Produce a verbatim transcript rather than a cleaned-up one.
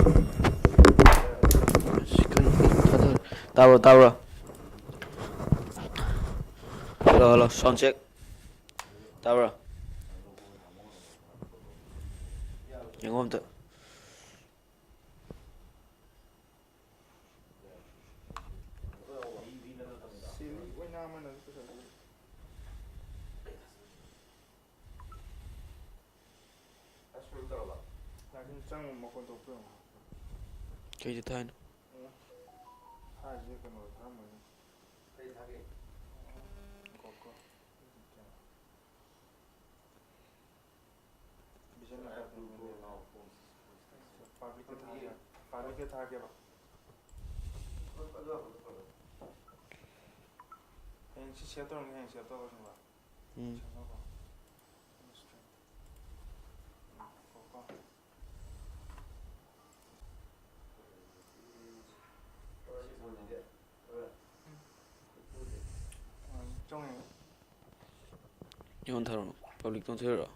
ꯑꯁ, ꯀꯩꯅꯣ, ꯊꯥꯗꯔꯦ꯫ ꯇꯥꯕ꯭ꯔꯣ, ꯇꯥꯕ꯭ꯔꯣ? Hello, hello, sound check. ꯇꯥꯕ꯭ꯔꯣ? ꯌꯦꯡꯉꯣ ꯑꯝꯇ꯫ ꯁꯤꯔꯤ ꯑꯣꯏꯅꯥꯝ ꯑꯣꯏꯅ ꯄꯨꯁꯜꯂꯛꯑꯦ꯫ ꯂꯥꯛꯁꯤꯟ ꯆꯪꯕ ꯃꯈꯣꯟ ꯊꯣꯛꯄ꯭ꯔꯥ ꯌꯦꯡꯉꯣ꯫ ꯀꯩꯗ ꯊꯥꯏꯅꯣ? ꯎꯝ꯫ ꯊꯥꯏꯁꯦ ꯀꯩꯅꯣꯗ ꯊꯥꯔꯝꯃꯅꯤ꯫ ꯀꯩ ꯊꯥꯒꯦ? ꯉꯥꯏꯈꯣꯀꯣ꯫ ꯄꯕ꯭ꯂꯤꯛꯇ ꯊꯥꯒꯦ꯫ ꯄꯕ꯭ꯂꯤꯛꯇ ꯊꯥꯒꯦꯕ꯫ ꯍꯌꯦꯡ ꯁꯤ ꯁꯦꯞ ꯇꯧꯔꯝꯒꯦ, ꯍꯌꯦꯡ ꯁꯦꯞ ꯇꯧꯔꯁꯤꯕ꯫ ꯎꯝ꯫ ꯁꯦꯞ ꯇꯧꯔꯣ꯫ ꯎꯝ, ꯀꯣ, ꯀꯣ꯫ ꯎꯝ, ꯆꯪꯉꯦ꯫ ꯑꯩꯉꯣꯟꯗ ꯊꯥꯔꯛꯑꯣ꯫ ꯄꯕ꯭ꯂꯤꯛꯇ ꯑꯣꯟꯊꯣꯛꯏꯔꯣ?